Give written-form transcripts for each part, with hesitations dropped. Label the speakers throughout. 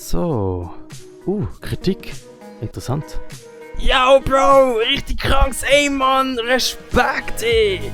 Speaker 1: So. Kritik. Interessant.
Speaker 2: Yo, Bro! Richtig krankes Aim, Mann! Respekt, ey!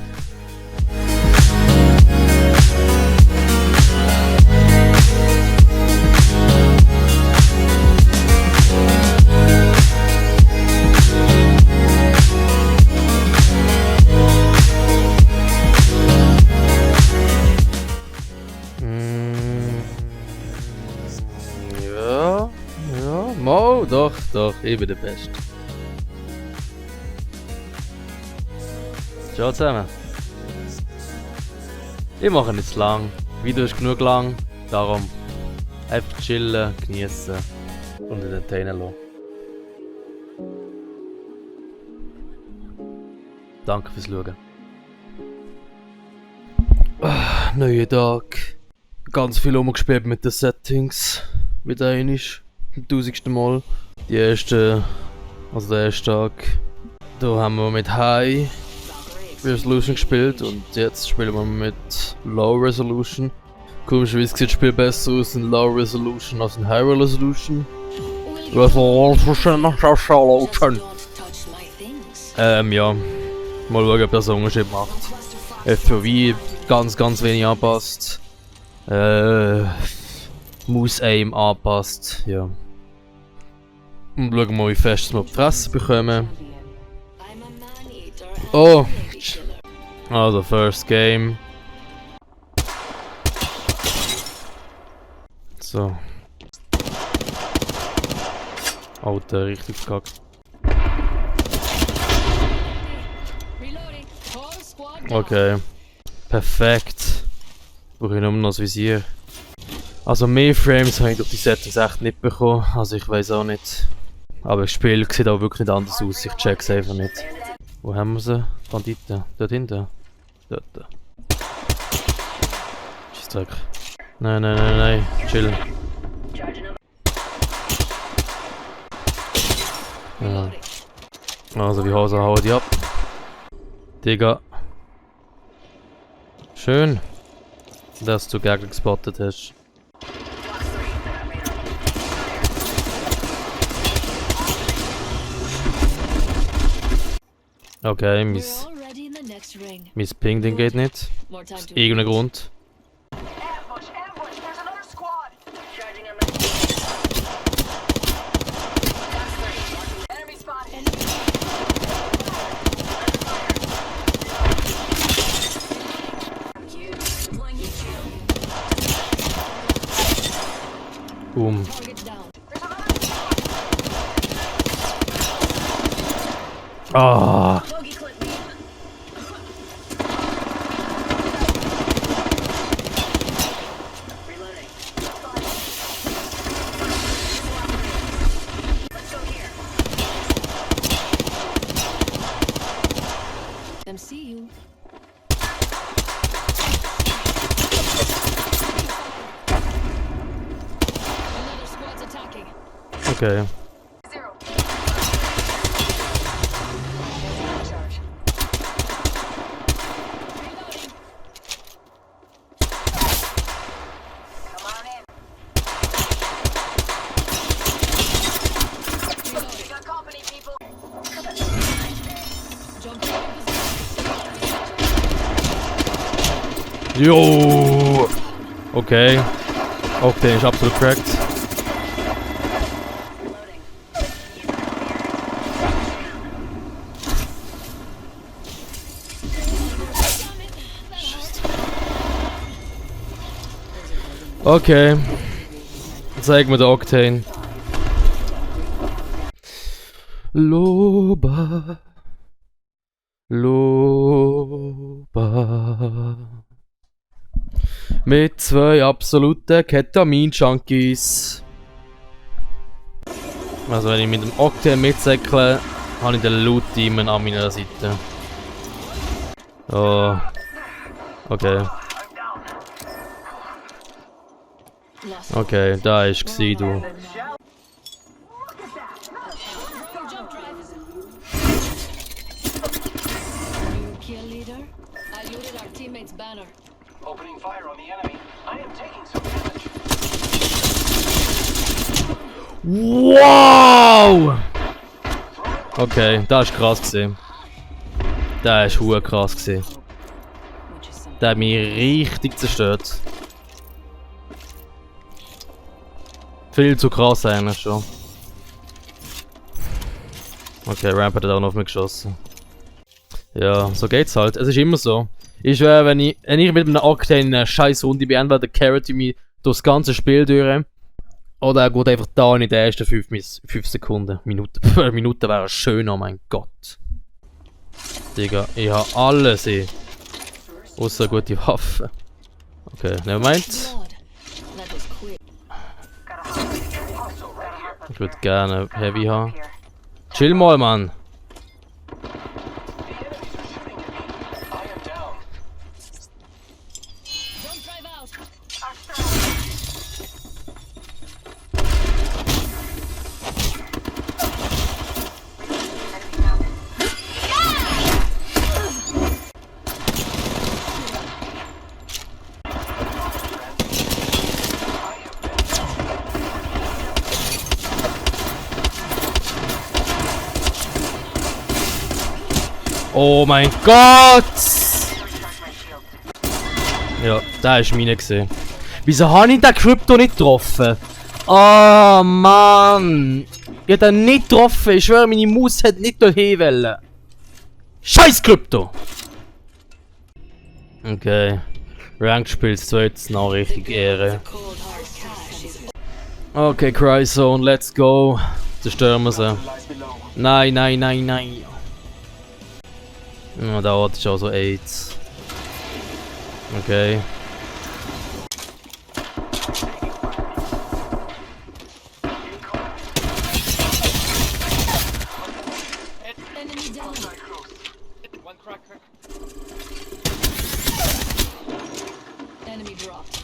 Speaker 1: Mo, doch, ich bin der Beste. Ciao zusammen. Ich mache nicht zu lang. Video ist genug lang, darum einfach chillen, genießen und entertainen lassen. Danke fürs Schauen. Neuer Tag. Ganz viel umgespielt mit den Settings. Wieder einmal. 1000. Mal. Der erste Tag. Da haben wir mit High Resolution gespielt und jetzt spielen wir mit Low Resolution. Komischerweise sieht das Spiel besser aus in Low Resolution als in High Resolution. Ja. Mal schauen, ob das einen Unterschied macht. FPV ganz wenig anpasst. Mouse-Aim anpasst, ja. Und schauen wir, wie fest wir auf die Fresse bekommen. Oh! Also, First Game. So. Alter, richtig verkackt. Okay. Perfekt. Brauche ich nur noch das Visier. Also mehr Frames habe ich durch die Settings echt nicht bekommen, also ich weiß auch nicht. Aber das Spiel sieht auch wirklich nicht anders aus, ich check's einfach nicht. Wo haben wir sie? Banditen? Dort hinten? Dort. Scheissdreck. Nein, chill. Ja. Also wie Hose hauen die ab. Digga. Schön, dass du Gegner gespottet hast. Okay, mein Ping-Ding geht nicht. Aus irgendeinem Grund. Boom. Ah. Okay. Jo. Okay. Octane ist absolut cracked. Okay. Zeig mir den Octane. Loba. Mit 2 absoluten Ketamin-Junkies. Also wenn ich mit dem Octane mitsäckle, habe ich den Loot-Demon an meiner Seite. Oh. Okay. Okay, da ist gsi, du.
Speaker 3: Opening fire on the enemy. I am taking some damage.
Speaker 1: Wow! Okay, das ist krass gesehen. Das ist hure krass gesehen. Der hat mich richtig zerstört. Viel zu krass eigentlich schon. Okay, Ramp hat auch noch auf mich geschossen. Ja, so geht's halt. Es ist immer so. Ich schwöre, wenn ich mit einem Octane in einer scheiß Runde bin, entweder carrot ich mich durch das ganze Spiel durch. Oder er geht einfach da in den ersten 5 Sekunden. Minuten wäre schön, oh mein Gott. Digga, ich habe alles eh. Außer gute Waffen. Okay, nevermind. Ich würde gerne Heavy haben. Chill mal, Mann. Oh mein Gott! Ja, da ist meine gesehen. Wieso habe ich den Krypto nicht getroffen? Oh Mann! Ich habe den nicht getroffen. Ich schwöre, meine Maus hat nicht dorthin wollen. Scheiß Krypto! Okay. Ranked spielt zweites noch richtig Ehre. Okay, Cryzone, let's go. Zerstören wir sie. Nein, nein, nein, nein. Oh, da hat ich auch so AIDS. Okay.
Speaker 3: Enemy dropped.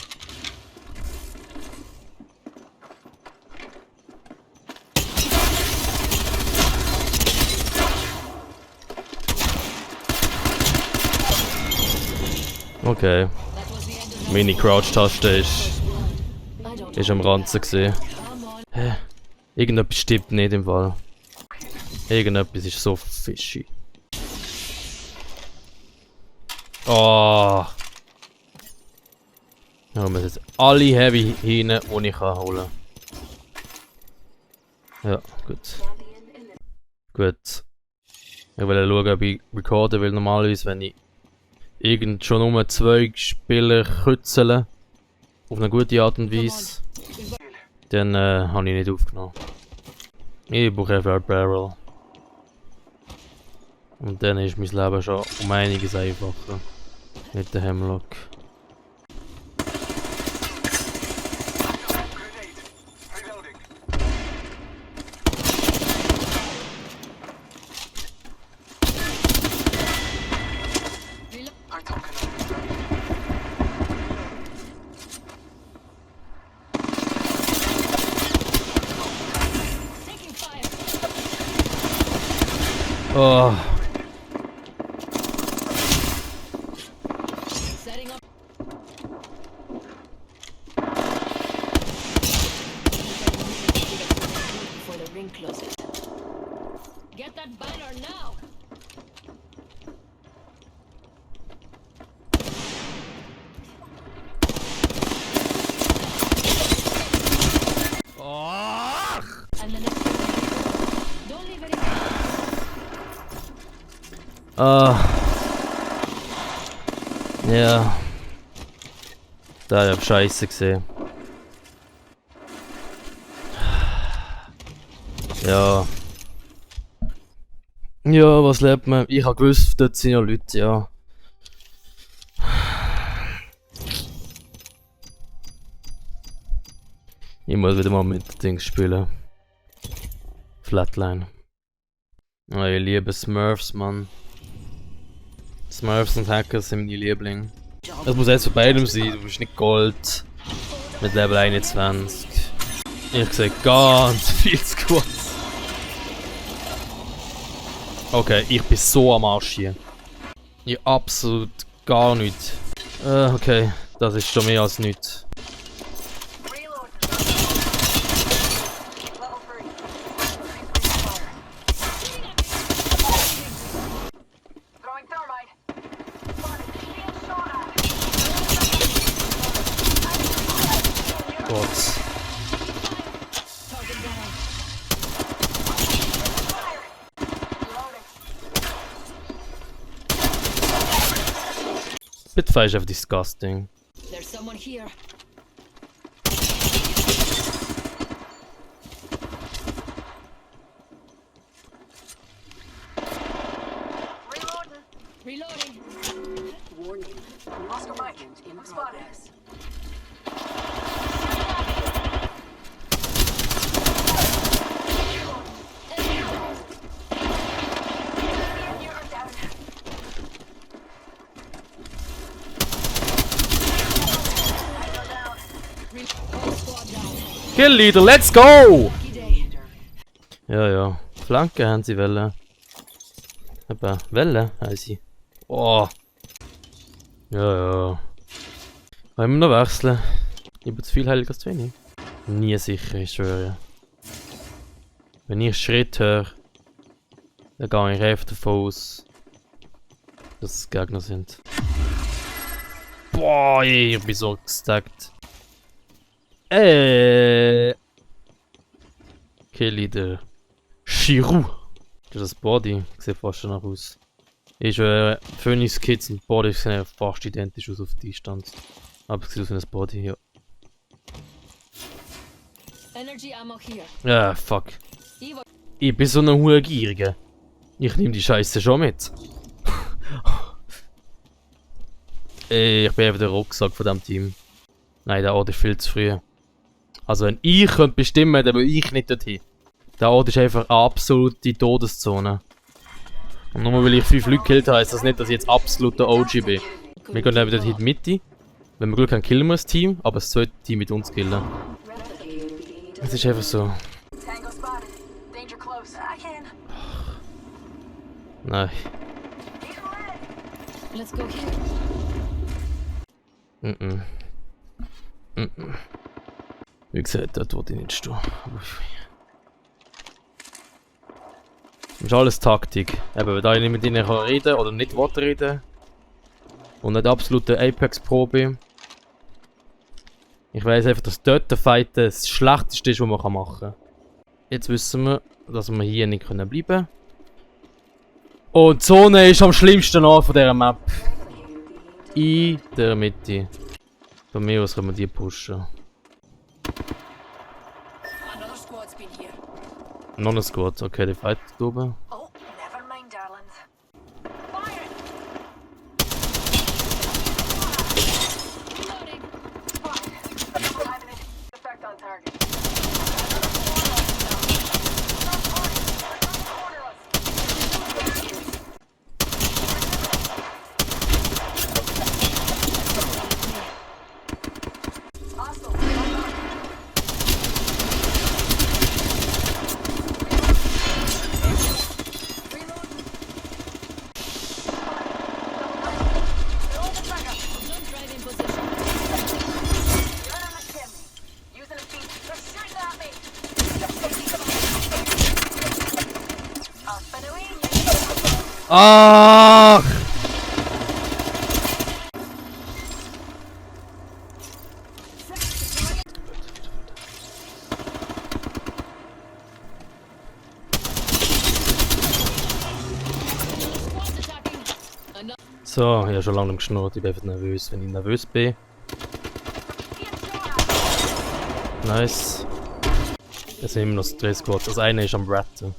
Speaker 1: Okay. Meine Crouch-Taste ist am Ranzen gesehen. Hä? Irgendetwas stimmt nicht im Fall. Irgendetwas ist so fishy. Oh. Ja, wir müssen jetzt alle Heavy hin, die ich holen kann. Ja, gut. Gut. Ich will schauen, ob ich recorden will. Normalerweise, wenn ich schon nur 2 Spieler kützeln auf eine gute Art und Weise, dann habe ich nicht aufgenommen. Ich brauche einfach ein Barrel. Und dann ist mein Leben schon um einiges einfacher mit dem Hemlock. Oh.
Speaker 3: Setting up. Before the ring closes. Get that banner now.
Speaker 1: Oh.
Speaker 3: And the next one. Don't leave it in.
Speaker 1: Ja. Da hab ich Scheiße gesehen. Ja. Ja, was lebt man? Ich hab gewusst, dort sind ja Leute, ja. Ich muss wieder mal mit Dings spielen. Flatline. Oh, ich liebe Smurfs, Mann. Smurfs und Hackers sind meine Liebling. Das muss jetzt für beidem sein, du bist nicht Gold. Mit Level 21. Ich sehe ganz viel zu gut. Okay, ich bin so am Arsch hier. Ich absolut gar nichts. Okay, das ist schon mehr als nichts.
Speaker 4: Level
Speaker 1: Gott.
Speaker 3: Target down.
Speaker 1: Spitfire ist einfach disgusting.
Speaker 3: There's someone here. Reloading.
Speaker 4: Warning. Oscar Mike in progress.
Speaker 3: Whole squad down.
Speaker 1: Kill Leader, let's go!
Speaker 3: Lucky day.
Speaker 1: Ja, ja. Flanke haben sie Welle. Eben, Welle haben sie. Oh. Ja, ja. Wollen wir noch wechseln? Lieber zu viel heilig als zu wenig. Nie sicher, ich schwöre. Wenn ich Schritt höre, dann gehe ich einfach davon aus, dass es Gegner sind. Boah, ich bin so gestackt. Kill Leader. Shiru. Das ist das Body. Sieht fast schon nach aus. Ich schwöre, Phoenix Kids und Body sehen fast identisch aus auf Distanz. Aber es sieht aus wie ein Body, ja.
Speaker 3: Energy ammo here.
Speaker 1: Ja, fuck.
Speaker 3: Evo.
Speaker 1: Ich bin so ein hoher Gieriger. Ich nehme die Scheiße schon mit. Ich bin einfach der Rucksack von diesem Team. Nein, der Ort ist viel zu früh. Also wenn ich könnte bestimmen, dann will ich nicht dorthin. Der Ort ist einfach eine absolute Todeszone. Und nur weil ich 5 Leute gekillt habe, heisst das nicht, dass ich jetzt absoluter OG bin. Wir gehen eben dort in die Mitte. Wenn wir Glück haben, killen wir das Team, aber das zweite Team mit uns killen. Es ist einfach so.
Speaker 4: Tango spotted. Danger close. I can.
Speaker 1: Nein.
Speaker 3: Let's go here.
Speaker 1: Wie gesagt, dort wollte ich nicht stehen. Das ist alles Taktik. Eben, wenn ich nicht mit ihnen reden kann oder nicht reden und nicht absolute Apex-Pro bin. Ich weiss einfach, dass dort der Fight das Schlechteste ist, was man machen kann. Jetzt wissen wir, dass wir hier nicht bleiben können. Und die Zone ist am schlimmsten an von dieser Map. In der Mitte. Von mir aus können wir die pushen.
Speaker 4: Another squad's been here.
Speaker 1: Noch ein Squad, okay, die fight da oben.
Speaker 4: Oh, never mind, darlings. Fire!
Speaker 3: Reloading.
Speaker 4: Spotted. Having an effect on target.
Speaker 3: Jump drive in position.
Speaker 4: Using a feet. They're shooting at me. Up and away.
Speaker 1: Ach!
Speaker 3: Squad's attacking. Another.
Speaker 1: So, ich habe schon lange nicht geschnurrt, ich bin einfach nervös, wenn ich nervös bin. Nice. Jetzt sind immer noch 3 Squads, das eine ist am Ratten.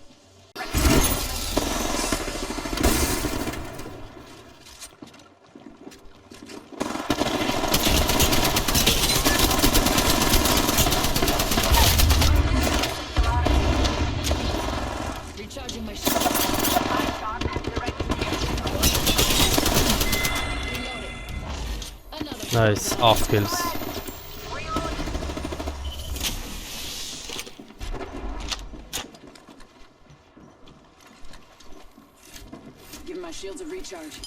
Speaker 3: Recharging my shield. Reloading. Another.
Speaker 1: Nice, 8 Kills.
Speaker 4: Give my shields a recharge.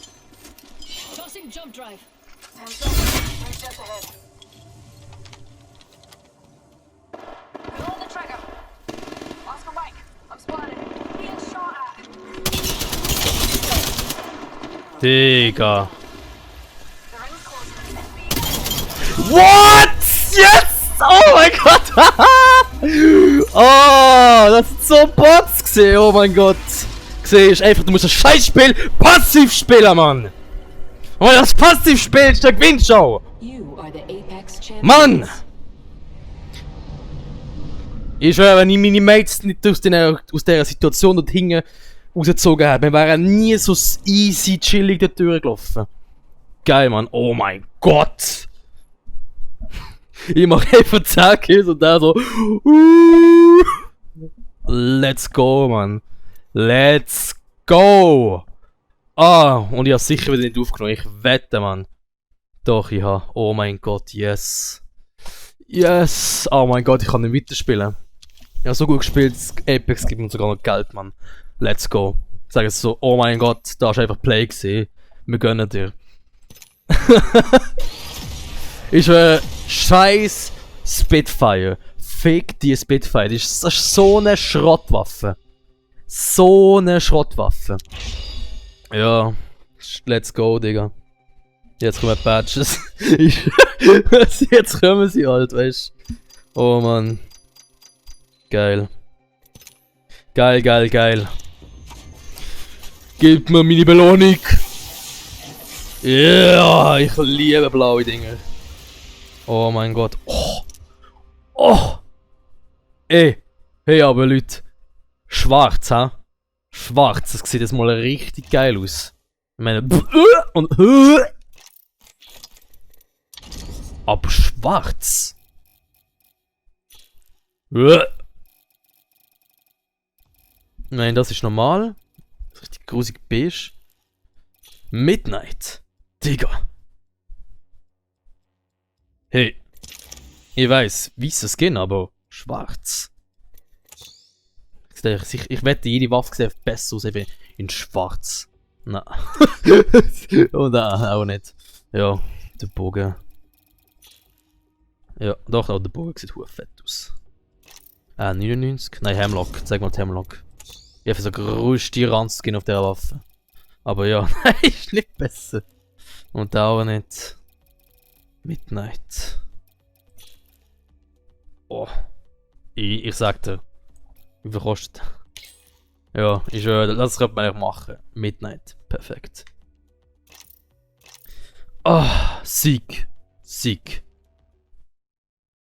Speaker 3: Tossing jump drive.
Speaker 4: Hands up. Right just ahead. Pull the trigger. Oscar Mike, I'm spotted. Being shot at.
Speaker 1: Digga.
Speaker 4: The ring's close.
Speaker 1: What? Yes! Oh mein Gott! Oh, das sind so Bots gesehen, oh mein Gott! Siehst einfach, du musst das Scheißspiel passiv spielen, Mann! Und wenn du das passiv spielst, dann gewinnst du auch!
Speaker 3: You are the Apex champion.
Speaker 1: Mann! Ich schwöre, wenn ich meine Mates nicht aus dieser Situation dort hinten rausgezogen hätte, wir wären nie so easy chillig dort durchgelaufen. Geil, Mann. Oh mein Gott! Ich mache einfach 10 Kills und der so. Let's go, Mann. Let's go! Ah, und ich habe sicher wieder nicht aufgenommen. Ich wette, Mann. Doch, ich habe. Oh mein Gott, yes. Yes! Oh mein Gott, ich kann nicht weiterspielen. Ich habe so gut gespielt, Apex gibt mir sogar noch Geld, Mann. Let's go. Ich sage es so, oh mein Gott, da hast du einfach Play gesehen. Wir gönnen dir. Ich scheiß Spitfire. Fick die Spitfire. Das ist so eine Schrottwaffe. So eine Schrottwaffe. Ja. Let's go, Digga. Jetzt kommen Patches. Jetzt kommen sie halt, weißt du. Oh Mann. Geil. Geil, geil, geil. Gib mir meine Belohnung. Ja, yeah, ich liebe blaue Dinge. Oh mein Gott. Oh. Oh. Ey. Hey, aber Leute. Schwarz, ha? Schwarz, das sieht jetzt mal richtig geil aus. Ich meine, und aber schwarz. Nein, das ist normal. Das ist richtig grusig beige. Midnight. Digga. Hey. Ich weiß, weißer Skin, aber schwarz. Ich wette, jede Waffe sieht besser aus eben in schwarz. Na. Und auch nicht. Ja, der Bogen. Ja, doch, auch der Bogen sieht fett aus. 99? Nein, Hemlock. Zeig mal die Hemlock. Ich habe so größte Randskin auf der Waffe. Aber ja, nein, ist nicht besser. Und auch nicht. Midnight. Oh. Ich sag dir. Wie viel kostet? Ja, das könnte man eigentlich machen. Midnight. Perfekt. Ah, Sieg. Sieg.